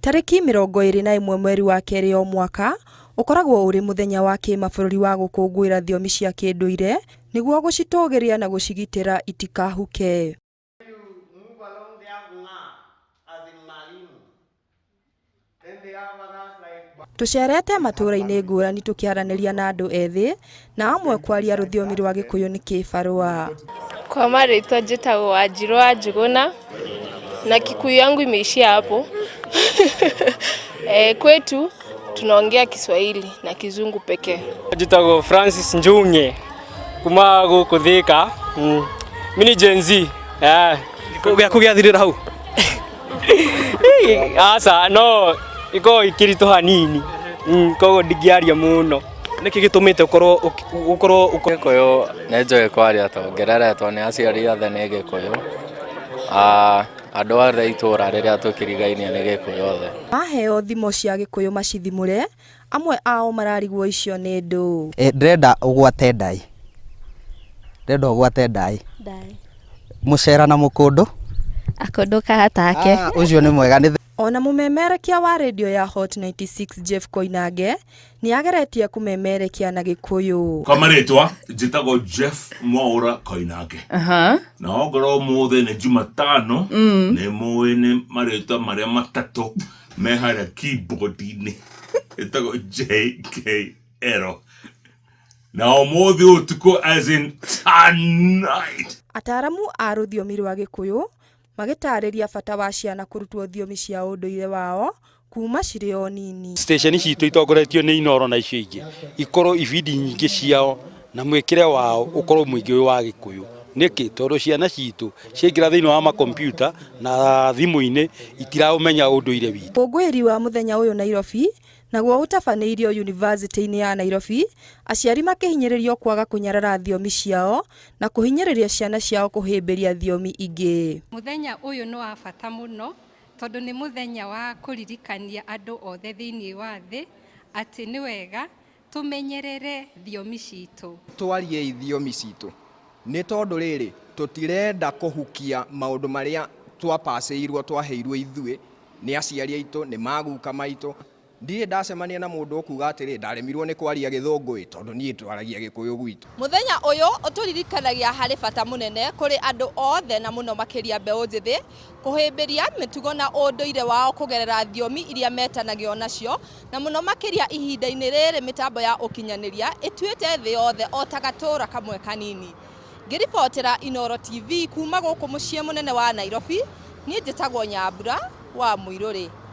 Tarĩki 21 mweri wa kerĩ o mwaka ũkoragwo ũrĩ mũthenya wa kĩmabũrũri wa gũkũngũĩra thiomi cia kĩndũire nĩguo gũcitũgĩria na gũcigitĩra itikahuke. Tũcerete matũra-inĩ ngũrani tũkĩaranĩria na andũ ethĩ na amwe kwaria rũthiomi rwa Gĩkũyũ nĩ kĩbarũa. Kwa marĩtwa njĩtagwo Wanjirũ wa Njũgũna na Kikuyu yangu imeishia hapo. Eh, kwetu tunaongea Kiswahili na Kizungu pekee. Njĩtagwo Francis Njung'e kuma gũkũ Thika. Mi ni Gen Z. Eh. Gĩaku gĩathirĩra hau? Aca, no ikoragwo ikĩritũ hanini. Koguo ndingĩaria mũno. Nĩkĩ gĩtũmĩte ũkorwo ũkorwo Gĩkũyũ nĩ njũĩ kwaria tondũ ngĩreretwo nĩ aciari othe nĩ Gĩkũyũ. Andũ othe itũra rĩrĩa tũkĩrigainie nĩ Gĩkũyũ othe. Maheo thimo cia Gĩkũyũ macithimũre, amwe ao mararigwo icio nĩ ndũ. Ndĩrenda ũgwate ndaĩ. Ndĩrenda ũgwate ndaĩ. Ndaĩ. Mũcera na mũkũndũ. Akũndũ kahatake. Ah, ũcio nĩ mwega nĩ Ona mũmemerekia wa redio ya Hot 96 Jeff Koinange nĩ ageretie kũmemerekia na Gĩkũyũ. Kwa marĩtwa njĩtagwo Jeff Mwaũra Koinange na ongorwo ũmũthĩ nĩ Jumatano nĩ mũĩ nĩ marĩtwa marĩa matatũ me harĩa keyboard-inĩ ĩtagwo JKL na ũmũthĩ ũtukũ as in tonight. Ataramu a rũthiomi rwa Gĩkũyũ magĩtarĩria bata wa ciana kũrutwo thiomi cia ũndũire wao kuma cirĩ o nini. Station citũ itongoretio nĩ Inooro na icio ingĩ ikorwo ibindi nyingĩ ciao na mwĩkĩre wao ũkorwo mũingĩ wĩ wa Gĩkũyũ. Nĩkĩ? Tondũ ciana citũ ciaingĩra thĩinĩ wa makompiuta na thimũ-inĩ itiraũmenya ũndũire witũ. Ũkũngũĩri wa mũthenya ũyũ Nairobi naguo ũtabanĩirio yunivasĩtĩ-inĩ ya Nairobi, aciari makĩhinyĩrĩrio kwaga kũnyarara thiomi ciao na kũhinyĩrĩria ciana ciao kũhĩmbĩria thiomi ingĩ. Mũthenya ũyũ nĩ wa bata mũno tondũ nĩ mũthenya wa kũririkania andũ othe thĩinĩ wa thĩ atĩ nĩ wega tũmenyerere thiomi citũ. Twariei thiomi citũ nĩ tondũ rĩrĩ tũtirenda kũhukia maũndũ marĩa twapacĩirwo twaheirwo ithuĩ nĩ aciari aitũ nĩ maguka maitũ. Ndirĩ ndacemania na mũndũ ũkuga atĩrĩ ndaremirwo nĩ kwaria gĩthũngũ ĩ tondũ niĩ twaragia gĩkũyũ gwitũ. Mũthenya ũyũ ũtũririkanagia harĩ bata mũnene kũrĩ andũ othe na mũno makĩria mbeũ njĩthĩ kũhĩmbĩria mĩtugo na ũndũire wao kũgerera thiomi iria metanagio nacio na mũno makĩria ihinda-inĩ rĩrĩ mĩtambo ya ũkinyanĩria ĩtuĩte thĩ yothe o ta gatũra kamwe kanini. Ngĩribotera Inooro TV kuma gũkũ mũciĩ mũnene wa Nairobi, niĩ njĩtagwo Nyambura wa Mũirũrĩ.